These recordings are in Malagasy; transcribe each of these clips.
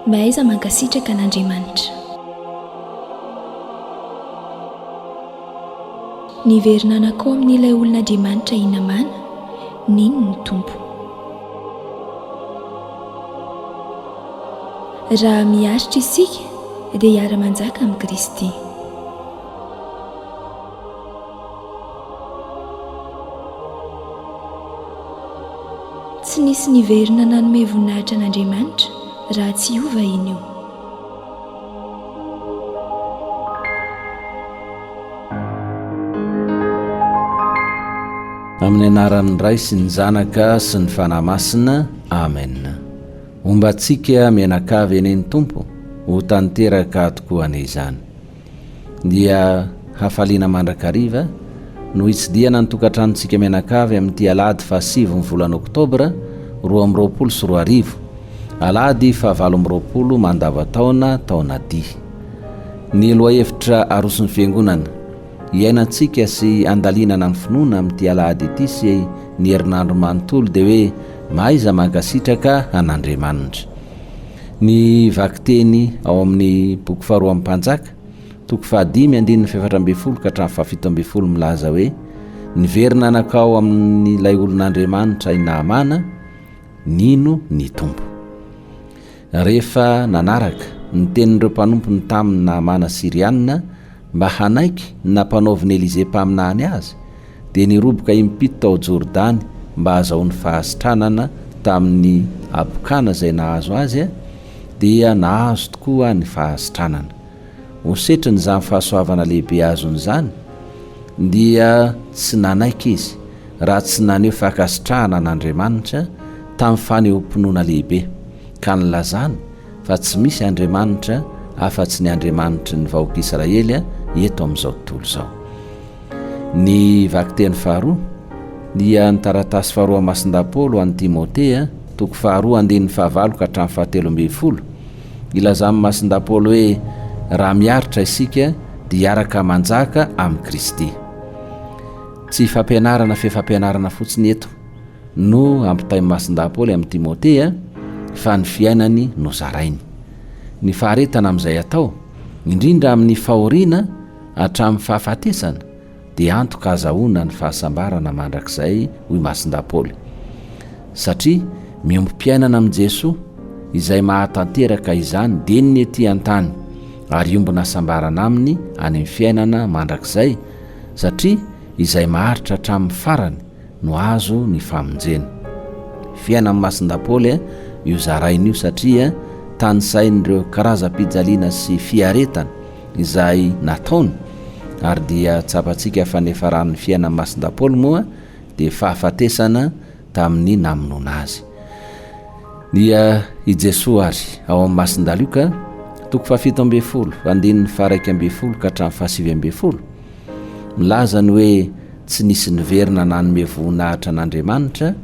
Mahaiza mankasitraka an'Andriamanitra. Niverina nankao amin'ilay olon'Andriamanitra i Namàna, nino ny Tompo. Raha miaritra isika dia hiara-manjaka amin'i Kristy. Tsy nisy niverina nanome voninahitra an'Andriamanitra raha tsy io vahiny io. Amin'ny anaran'ny Ray sy ny Zanaka sy ny Fanahy Masina. Amen. Homba antsika mianakavy anie ny Tompo, ho tanteraka tokoa anie izany. Dia hafaliana mandrakariva no hitsidihana ny tokantranontsika mianakavy amin'ity alahady fahasivy ny volana oktobra 2022, alahady fahavalo 28 mandavantaona taona dihy. Ny lohahevitra aroson'ny Fiangonana iainantsika sy andalinana ny finoana amin'ity alahady ity sy ny herinandro manontolo dia hoe mahaiza mankasitraka an'Andriamanitra. Ny vakiteny ao amin'ny boky faharoa amin'ny Mpanjaka, toko fahadimy andininy fahefatra ambin'ny folo ka hatramin'ny fahafito ambin'ny folo milaza hoe, Niverina nankao amin'ilay olon'Andriamanitra i Naamana, nino ny Tompo. Rehefa nanaraka ny tenin'ireo mpanompony taminy Naamana Syriana mba hanaiky ny nampanaovin'i Elize mpaminany azy, dia niroboka impito tao Jordany mba hahazahoany fahasitranana tamin'ny habokana izay nahazo azy, dia nahazo tokoa ny fahasitranana. Ho setrin'izany fahasoavana lehibe azony izany, dia tsy nanaiky izy raha tsy naneho fankasitrahana an'Andriamanitra tamin'ny fanehoam-pinoana lehibe, ka nilazany fa tsy misy Andriamanitra afa-tsy ny Andriamanitry ny vahoaka Israely eto amin'izao tontolo izao. Ny vakiteny faharoa dia ny taratasy faharoa Masindahy Paoly ho an'i Timotea, toko faharoa andininy fahavalo ka hatramin'ny fahatelo ambin'ny folo. Ilazan'i Masindahy Paoly hoe raha miaritra isika dia hiaraka manjaka amin'i Kristy. Tsy fampianarana fefampianarana fotsiny eto no ampitain'i Masindahy Paoly amin'i Timotea fa ny fiainany no zarainy. Ny faharetana amin'izay atao, indrindra amin'ny fahoriana, hatramin'ny fahafatesana dia antoka azahoana ny fahasambarana mandrakizay hoy Masindahy Paoly. Satria miombom-piainana amin'i Jesoa izay mahatanteraka izany dieny ny ety an-tany ary hiombona hasambarana aminy any amin'ny fiainana mandrakizay satria izay maharitra hatramin'ny farany no azo ny famonjena. Fiainan'i Masindahy Paoly io zaraina io satria tanisain'ireo karazam-pijaliana sy fiaretana izay nataony ary dia tsapantsika fa ny niafaran'ny fiainan'i Masindahy Paoly moa dia fahafatesana tamin'ny namonoana azy. Dia i Jesoa ary ao amin'ny Masindahy Lioka toko fahafito ambin'ny folo andininy faha-iraika ambin'ny folo ka hatramin'ny fahasivy ambin'ny folo milaza ny hoe tsy nisy niverina nanome voninahitra an'Andriamanitra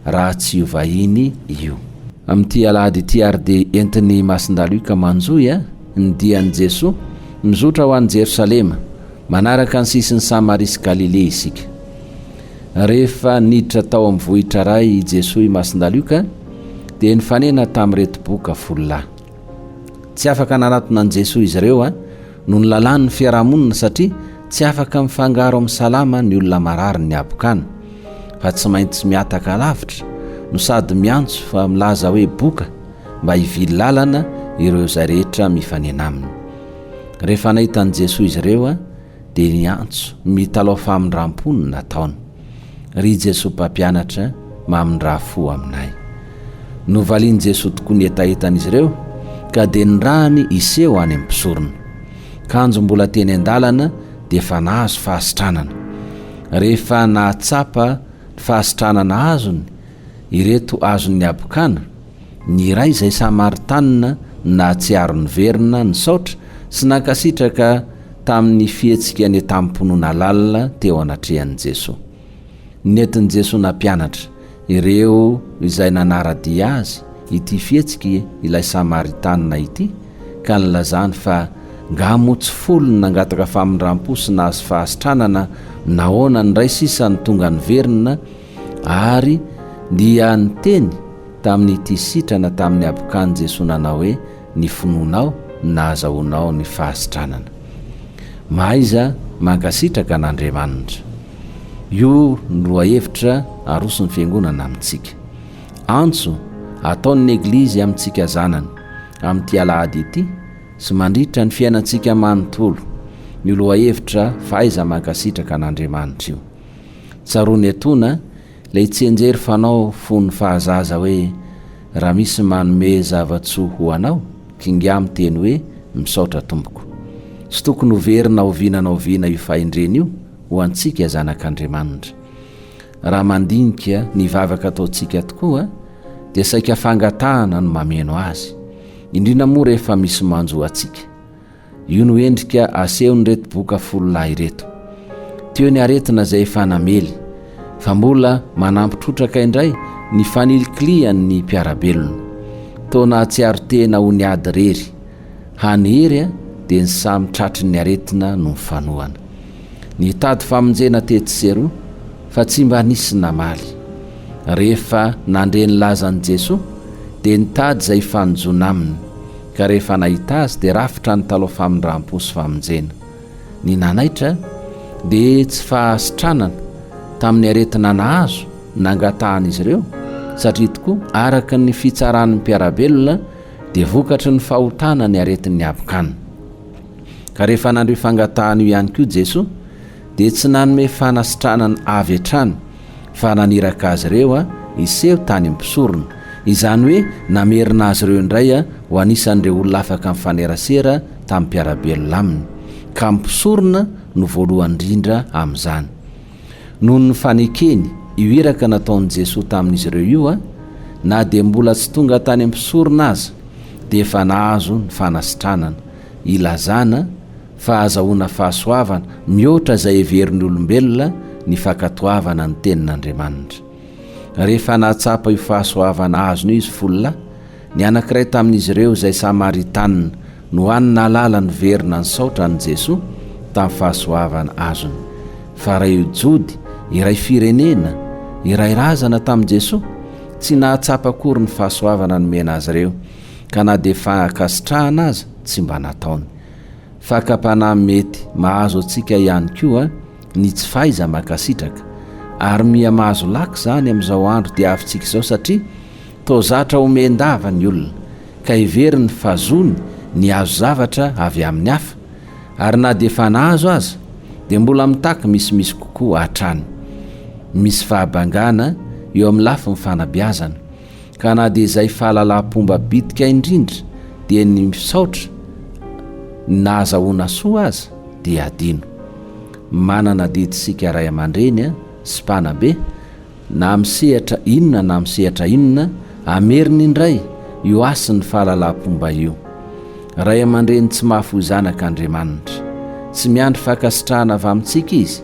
raha tsy io vahiny io. Amin'ity alahady ity ary dia entin'i Masindahy Lioka manjohy ny dian'i Jesoa mizotra ho any Jerosalema, manaraka ny sisin'i Samaria sy Galilea isika. Rehefa niditra tao amin'ny vohitra iray i Jesoa i Masindahy Lioka dia nifanena tamin'ireto boka folo lahy. Tsy afaka nanatona an'i Jesoa izy ireo noho ny lalàn'ny fiarahamonina satria tsy afaka mifangaro amin'ny salama ny olona marary ny habokana fa tsy maintsy mihataka lavitra no sady miantso fa milaza hoe boka mba hivily lalana ireo izay rehetra mifanena aminy. Rehefa nahita an'i Jesoa izy ireo dia niantso mitalao famindram-po no nataony. Ry Jesoa Mpampianatra, mamindrà fo aminay. Novalian'i Jesoa tokoa ny hetahetan'izy ireo ka dia nirahany hiseho any amin'ny mpisorona. Kanjo mbola teny an-dalana dia efa nahazo fahasitranana. Rehefa nahatsapa ny fahasitranana azony ireto azon'ny habokana, Ny iray izay Samaritanina nahatsiaro niverina nisaotra sy nankasitraka tamin'ny fihetsika nentam-pinoana lalina teo anatrehan'i Jesoa. Nentin'i Jesoa nampianatra ireo izay nanara-dia Azy ity fihetsiky ilay Samaritanina ity ka nilazany fa ngaha moa tsy folo ny nangataka famindram-po sy nahazo fahasitranana nahoana ny iray sisa no tonga niverina ary dia niteny tamin'ity sitrana tamin'ny habokan'i Jesoa nanao hoe. ny finoanao no nahazahoanao ny fahasitranana. Mahaiza mankasitraka an'Andriamanitra. Io no lohahevitra aroson'ny Fiangonana amintsika. Antso ataon'ny Eglizy amintsika zanany amin'ity alahady ity sy mandritra ny fiainantsika manontolo io lohahevitra fahaiza-mankasitraka an'Andriamanitra io. Tsaroany etoana ilay tsianjery fanao fony fahazaza hoe raha misy manome zava-tsoa ho anao, kinga miteny hoe misaotra tompoko. Tsy tokony ho very na oviana na oviana io fahendrena io ho antsika zanak'Andriamanitra. Raha mandinika ny vavaka ataontsika tokoa dia saika fangatahana no mameno azy, indrindra moa rehefa misy manjo antsika. Io no endrika asehon'ireto boka fololahy ireto. Teo ny aretina izay efa namely, fa mbola manampy trotraka indray ny fanilikilihan'ny mpiara-belona. Toa nahatsiaro tena ho niady irery. Hany hery dia ny samy tratry ny aretina no mifanohana. Nitady famonjena tetsy sy eroa fa tsy mba nisy namaly. Rehefa nandre ny lazan'i Jesoa dia nitady izay hifanojona aminy, ka rehefa nahita azy dia rafitra nitalao famindram-po sy famonjena. Ny nanaitra dia tsy fahasitranana tamin'ny aretina nahazo nangatahan'izy ireo satria tokoa araka ny fitsaran'ny mpiara-belona dia vokatry ny fahotana ny aretin'ny habokana. Ka rehefa nandre io fangatahana io ihany koa Jesoa dia tsy nanome fanasitranana avy hatrany fa naniraka azy ireo hiseho tany amin'ny mpisorona, izany hoe namerina azy ireo indray ho anisan'ireo olona afaka mifanerasera tamin'ny mpiara-belona aminy, ka ny mpisorona no voalohany indrindra amin'izany. Noho ny fanekeny io iraka nataon'i Jesoa tamin'izy ireo io, na dia mbola tsy tonga tany amin'ny mpisorona aza, dia efa nahazo ny fanasitranana, ilazana fa ahazahoana fahasoavana mihoatra izay heverin'ny olombelona ny fankatoavana ny Tenin'Andriamanitra. Rehefa nahatsapa io fahasoavana azony io izy fololahy, ny anankiray tamin'izy ireo izay Samaritanina no hany nahalala niverina nisaotra an'i Jesoa tamin'ny fahasoavana azony. Fa raha io Jody, iray firenena, iray razana tamin'i Jesoa, tsy nahatsapa akory ny fahasoavana nomena azy ireo, ka na dia fankasitrahana aza tsy mba nataony. Fakam-panahy mety mahazo antsika ihany koa ny tsy fahaiza-mankasitraka, ary miha mahazo laka izany amin'izao andro diavintsika izao satria toa zatra omen-dava ny olona, ka heveriny fa zony ny hahazo zavatra avy amin'ny hafa, ary na dia efa nahazo aza dia mbola mitaky misimisy kokoa hatrany. Misy fahabangana eo amin'ny lafiny fanabeazana. Ka na dia izay fahalalam-pomba bitika indrindra dia ny misaotra ny nahazahoana soa aza dia adino. Manana adidy isika ray aman-dreny sy mpanabe na amin'ny sehatra inona na amin'ny sehatra inona hamerina indray io hasin'ny fahalalam-pomba io. Ray aman-dreny tsy mahafoy zanaka Andriamanitra. Tsy miandry fankasitrahana avy amintsika Izy,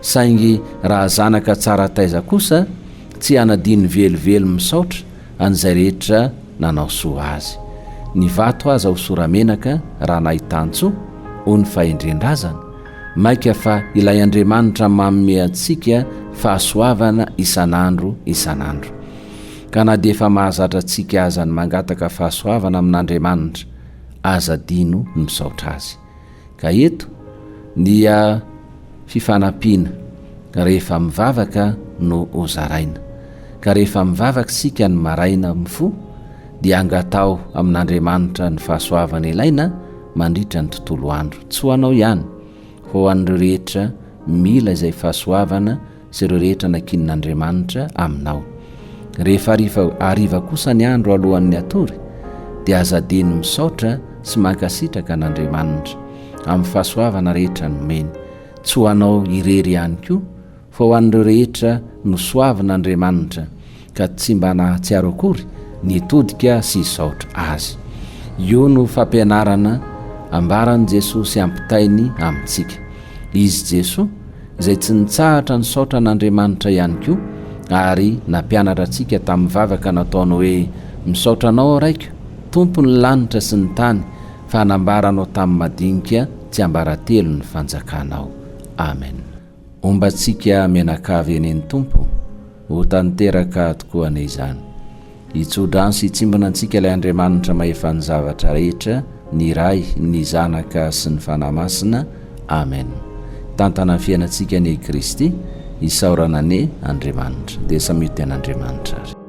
saingy raha zanaka tsara taiza kosa Tsy hanadino velively misaotra an'izay rehetra nanao soa azy. Ny vato aza hosora-menaka raha nahitan-tsoa, hoy ny fahendren-drazana, mainka fa ilay Andriamanitra manome antsika fahasoavana isan'andro isan'andro. Ka na dia efa mahazatra antsika aza ny mangataka fahasoavana amin'Andriamanitra, aza adino ny misaotra Azy. Ka eto dia fifanampiana rehefa mivavaka no hozaraina. Ka rehefa mivavaka isika ny maraina mifoha dia angataho amin'Andriamanitra ny fahasoavana ilaina mandritra ny tontolo andro. Tsy ho anao ihany fa ho an'ireo rehetra mila izay fahasoavana sy ireo rehetra nankinin'Andriamanitra aminao. Rehefa hariva hariva kosa ny andro alohan'ny hatory, dia aza adino misaotra sy mankasitraka an'Andriamanitra amin'ny fahasoavana rehetra nomeny, tsy ho anao irery ihany koa fa ho an'ireo rehetra nosoavin'Andriamanitra ka tsy mba nahatsiaro akory ny hitodika sy hisaotra Azy. Io no fampianarana ambaran'i Jesoa sy ampitainy amintsika. Izy Jesoa izay tsy nitsahatra nisaotra an'Andriamanitra ihany koa ary nampianatra antsika tamin'ny vavaka nataony hoe, Misaotra Anao aho Raiko, Tompon'ny lanitra sy ny tany, fa nambaranao tamin'ny madinika tsiambaratelo ny fanjakanao. Amen. Homba antsika mianakavy anie ny Tompo, ho tanteraka tokoa anie izany. Hitso-drano sy hitsimbina antsika ilay Andriamanitra mahefa ny zavatra rehetra, ny Ray, ny Zanaka sy ny Fanahy Masina. Amen. Hitantana ny fiainantsika anie i Kristy, isaorana anie Andriamanitra. Dia samia ho tian'Andriamanitra ary.